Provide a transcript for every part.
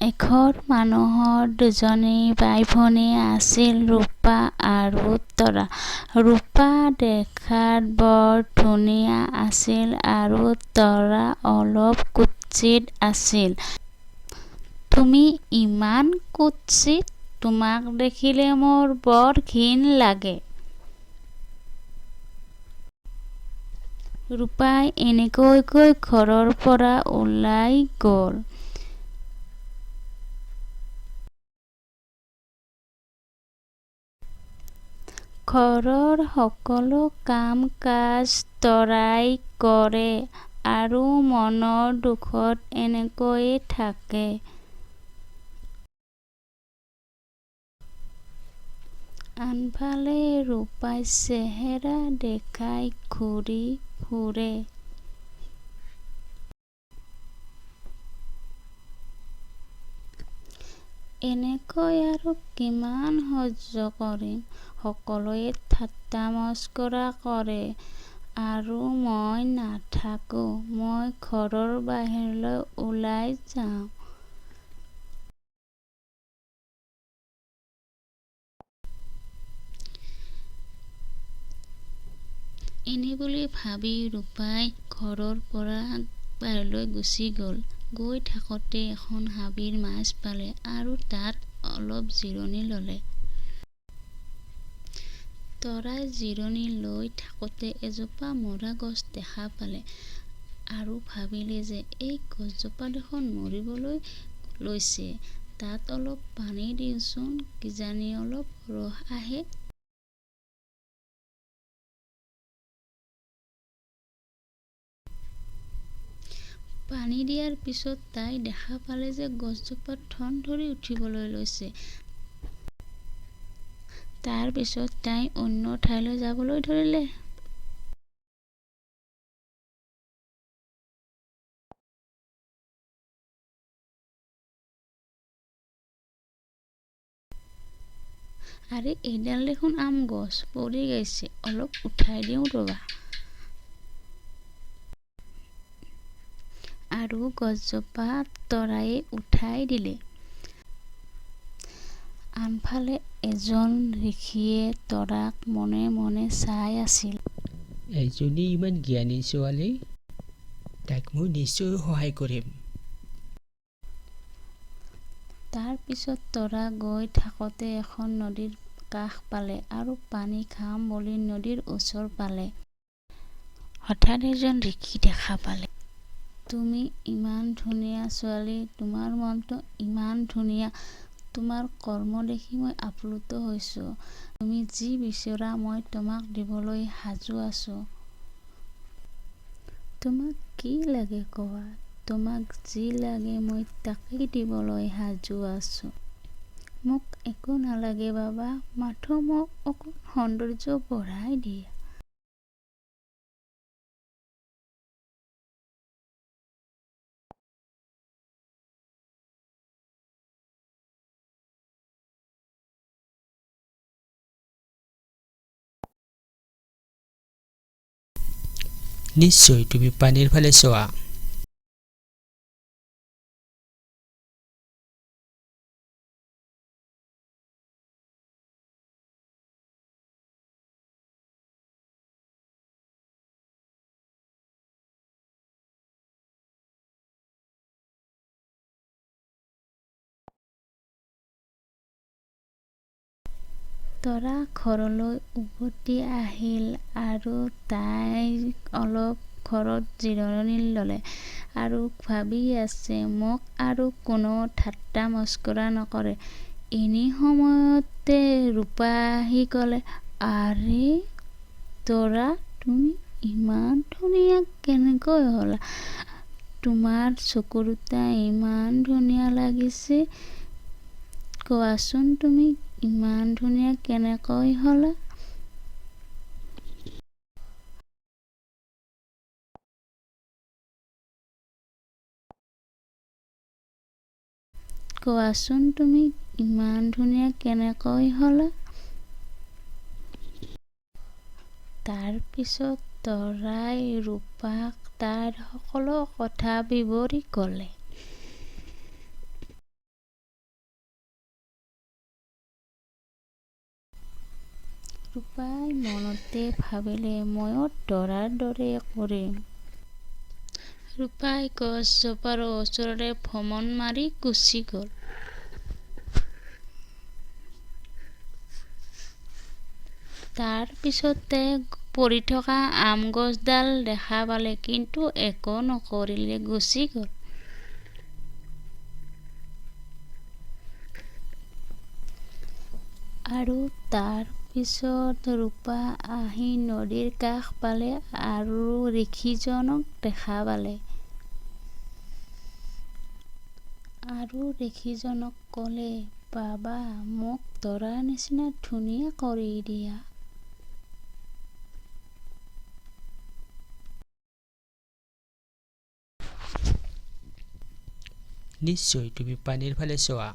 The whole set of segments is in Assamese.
এঘৰ মানুহৰ দুজনী বাই-ভনী আছিল, ৰূপা আৰু তৰা। ৰূপা দেখাত বৰ ধুনীয়া আছিল আৰু তৰা অলপ কুৎসিত আছিল। তুমি ইমান কুৎসিত, তোমাক দেখিলে মোৰ বৰ ঘিণ লাগে। ৰূপাই এনেকৈ কৈ ঘৰৰ পৰা ওলাই গ'ল। ঘৰৰ সকলো কাম-কাজ তৰাই কৰে আৰু মনৰ দুখত এনেকৈয়ে থাকে। আনফালে ৰূপাই চেহেৰা দেখাই ঘূৰি ফুৰে। এনেকৈ আৰু কিমান সহ্য কৰিম? সকলোৱে ঠাট্টা-মস্কৰা কৰে আৰু মই নাথাকোঁ, মই ঘৰৰ বাহিৰলৈ ওলাই যাওঁ। এনেবুলি ভাবি ৰূপাই ঘৰৰ পৰা বাহিৰলৈ গুচি গ'ল। গৈ থাকোঁতে এখন হাবিৰ মাজ পালে আৰু তাত অলপ জিৰণি ল'লে। তৰাই জিৰণি লৈ থাকোঁতে এজোপা মৰা গছ দেখা পালে আৰু ভাবিলে যে এই গছজোপা দেখোন মৰিবলৈ লৈছে, তাত অলপ পানী দিওঁচোন, কিজানি অলপ ৰস আহে। পানী দিয়াৰ পিছত তাই দেখা পালে যে গছজোপা ঠন ধৰি উঠিবলৈ লৈছে। তাৰ পিছত তাই অন্য ঠাইলৈ যাবলৈ ধৰিলে। আৰে, এইডাল দেখোন আম গছ, পৰি গৈছে, অলপ উঠাই দিওঁ ৰ'বা। আৰু গছজোপা তৰায়ে উঠাই দিলে। আনফালে এজন ঋষিয়ে তৰাক মনে মনে চাই আছিল। এইজনী ইমান জ্ঞানী ছোৱালী, তাইক মই নিশ্চয় সহায় কৰিম। তাৰ পিছত তৰা গৈ থাকোঁতে এখন নদীৰ কাষ পালে আৰু পানী খাম বুলি নদীৰ ওচৰ পালে। হঠাৎ এজন ঋষি দেখা পালে। তুমি ইমান ধুনীয়া ছোৱালী, তোমাৰ মনটো ইমান ধুনীয়া, তোমাৰ কৰ্ম দেখি মই আপ্লুত হৈছোঁ। তুমি যি বিচৰা মই তোমাক দিবলৈ সাজু আছোঁ। তোমাক কি লাগে কোৱা, তোমাক যি লাগে মই তাকেই দিবলৈ সাজু আছোঁ। মোক একো নালাগে বাবা, মাথোঁ মোক অকণ সৌন্দৰ্য বঢ়াই দিয়া। নিশ্চয় তুমি পানীৰ ফালে চোৱা। তৰা ঘৰলৈ উভতি আহিল আৰু তাই অলপ ঘৰত জিৰণি ল'লে আৰু ভাবি আছে মোক আৰু কোনেও ঠাট্টা মস্কৰা নকৰে। এনে সময়তে ৰূপা আহি ক'লে, আৰে তৰা, তুমি ইমান ধুনীয়া কেনেকৈ হ'লা? তোমাৰ চকু দুটা ইমান ধুনীয়া লাগিছে। কোৱাচোন তুমি ইমান ধুনীয়া কেনেকৈ হ'লা? কোৱাচোন তুমি ইমান ধুনীয়া কেনেকৈ হ'লা? তাৰ পিছত তৰাই ৰূপাক তাইৰ সকলো কথা বিৱৰি ক'লে। ৰূপাই মনতে ভাবিলে, ময়ো তৰাৰ দৰে কৰিম। ৰূপাই গছজোপাৰ ওচৰৰে ভ্ৰমণ মাৰি গুচি গ'ল। তাৰ পিছতে পৰি থকা আম গছডাল দেখা পালে, কিন্তু একো নকৰিলে, গুচি গ'ল। আৰু তাৰ পিছত ৰূপা আহি নদীৰ কাষ পালে আৰু ঋষিজনক দেখা পালে। আৰু ঋষিজনক ক'লে, বাবা, মোক তৰাৰ নিচিনা ধুনীয়া কৰি দিয়া। নিশ্চয়, তুমি পানীৰ ফালে চোৱা।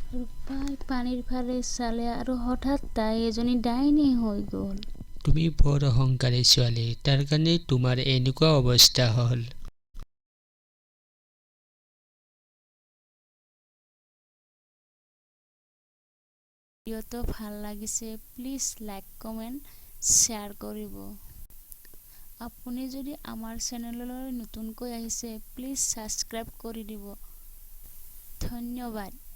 ৰূপাই পানীৰ ফালে চালে আৰু হঠাৎ তাই এজনী ডাইনী হৈ গ'ল। তুমি বৰ অহংকাৰী ছোৱালী, তাৰ কাৰণে তোমাৰ এনেকুৱা অৱস্থা হ'ল। ভিডিঅ'টো ভাল লাগিছে, প্লিজ লাইক, কমেণ্ট, শ্বেয়াৰ কৰিব। আপুনি যদি আমাৰ চেনেললৈ নতুনকৈ আহিছে, প্লিজ ছাবস্ক্ৰাইব কৰি দিব। ধন্যবাদ।